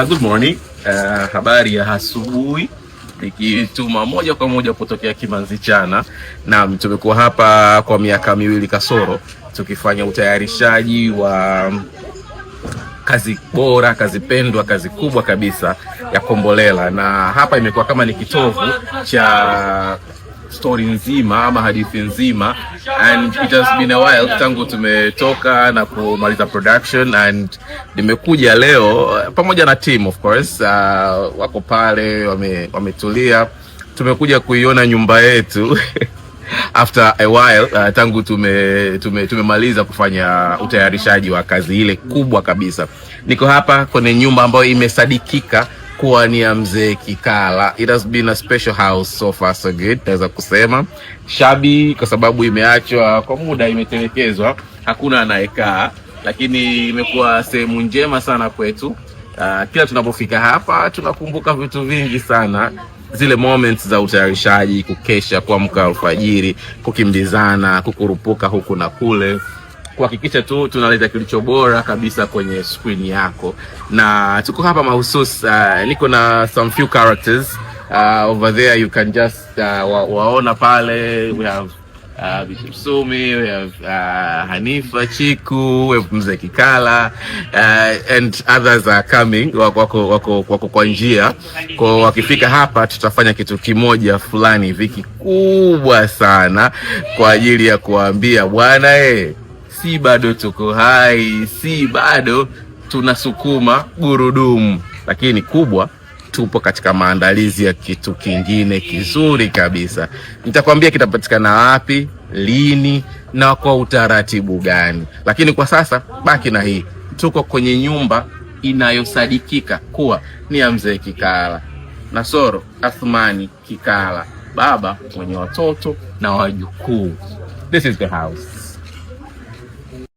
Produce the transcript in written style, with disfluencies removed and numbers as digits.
Good morning. Habari ya asubuhi, nikituma moja kwa moja kutokea Kimanzi Chana. Naam, tumekuwa hapa kwa miaka 2 kasoro tukifanya utayarishaji wa kazi bora, kazi pendwa, kazi kubwa kabisa ya Kombolela, na hapa imekuwa kama ni kitovu cha story nzima ama hadithi nzima, and it has been a while tangu tumetoka na kumaliza production, and nimekuja leo pamoja na team, of course, wako pale wametulia. Tumekuja kuiona nyumba yetu after a while, tangu tumemaliza kufanya utayarishaji wa kazi ile kubwa kabisa. Niko hapa kwenye nyumba ambayo imesadikika kuwa ni ya mzee Kikala. It has been a special house, so far so good, naweza kusema shabby kwa sababu imeachwa kwa muda, imetelekezwa, hakuna anayekaa, lakini imekuwa sehemu njema sana kwetu. Kila tunapofika hapa tunakumbuka vitu vingi sana, zile moments za utayarishaji, kukesha, kuamka alfajiri, kukimbizana, kukurupuka huku na kule, kuhakikisha tu tunaleta kilicho bora kabisa kwenye screen yako, na tuko hapa mahusus. Niko na some few characters over there, you can just waona pale. We have Bishop Sumi, we have Hanifa Chiku, we have Mzee Kikala, and others are coming, wako kwa njia. Kwa wakifika hapa tutafanya kitu kimoja fulani hivi kikubwa sana kwa ajili ya kuambia bwana si bado tuko hai, si bado tunasukuma gurudumu, lakini kubwa tupo katika maandalizi ya kitu kingine kizuri kabisa. Nitakwambia kitapatikana wapi, lini na kwa utaratibu gani, lakini kwa sasa baki na hii. Tuko kwenye nyumba inayosadikika kuwa ni ya mzee Kikala, Nasoro Athumani Kikala, baba mwenye watoto na wajukuu. This is the house.